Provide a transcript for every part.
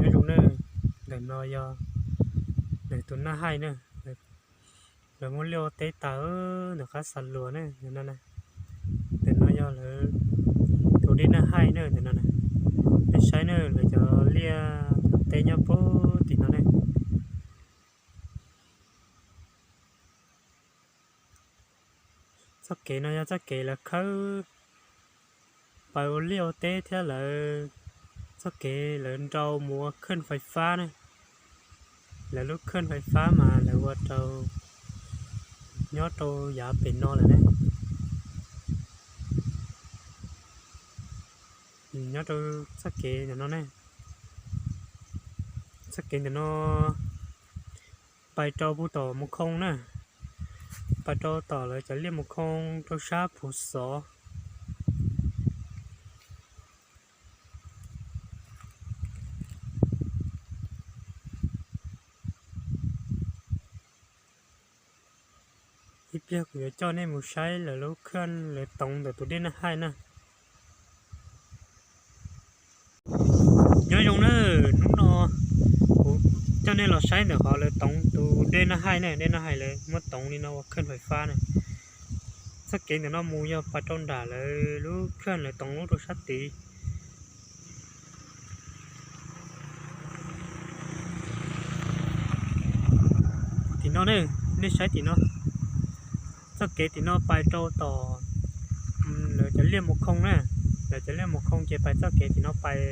Nyob zoo na, ntawm no yog lawv tus Naj Haij na, lawv muab liaj ua teb tas ntawm qab Xa Luas na, ntawm no na. Ntawm no yog lawv tus dej Naj Haij na, ntawm no na. Nej saib na, lawv cov liaj cov teb nyob puag tim no ne. Txoj kev no yog txoj kev lawv khawb pais ua liaj ua teb thiab lawv, txoj kev lawv nrau mus ua khawj fais fab na. Lawv lub khawj fais fab mas lawv ua rau nyob rau yav pem no lawm ne. Nyob rau txoj kev ntawm no ne, txoj kev ntawm no pais rau puag tom Mus Khoo na, pais rau tom lawv cov liaj Mus Khoo rau sab Phuv Xov. Ib pliag kuv yuav coj nej mus saib lawv lub khawj lawv toov ntawm tus dej Naj Haij na. Nyob zoo na, hnub no kuv coj nej los saib ntawm qhov lawv toov tus dej Naj Haij na, dej Naj Haij lawv muab toov li no ua khawj fais fab na. Txoj kev ntawm no mus yog pais rau nram lawv lub khawj lawv toov lub rau sab tid. Tim no ne, nej saib tim no, txoj kev tim no pais rau tom lawv cov liaj Mus Khoo na. Lawv cov liaj Mus Khoo ces pais txoj kev tim no pais,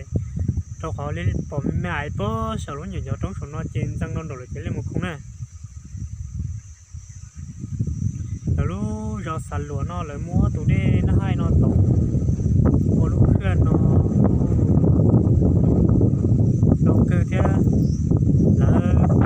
rau qhov li pom me me ais puag saum lub nyuam ncov roob saum no ces ntxeev rau nraum lawv cov liaj Mus Khoo na. Lawv lub zos Xa Luas no lawv muab tus dej Naj Haij no toov ua lub khawj no ntau kawg thiab. Lawv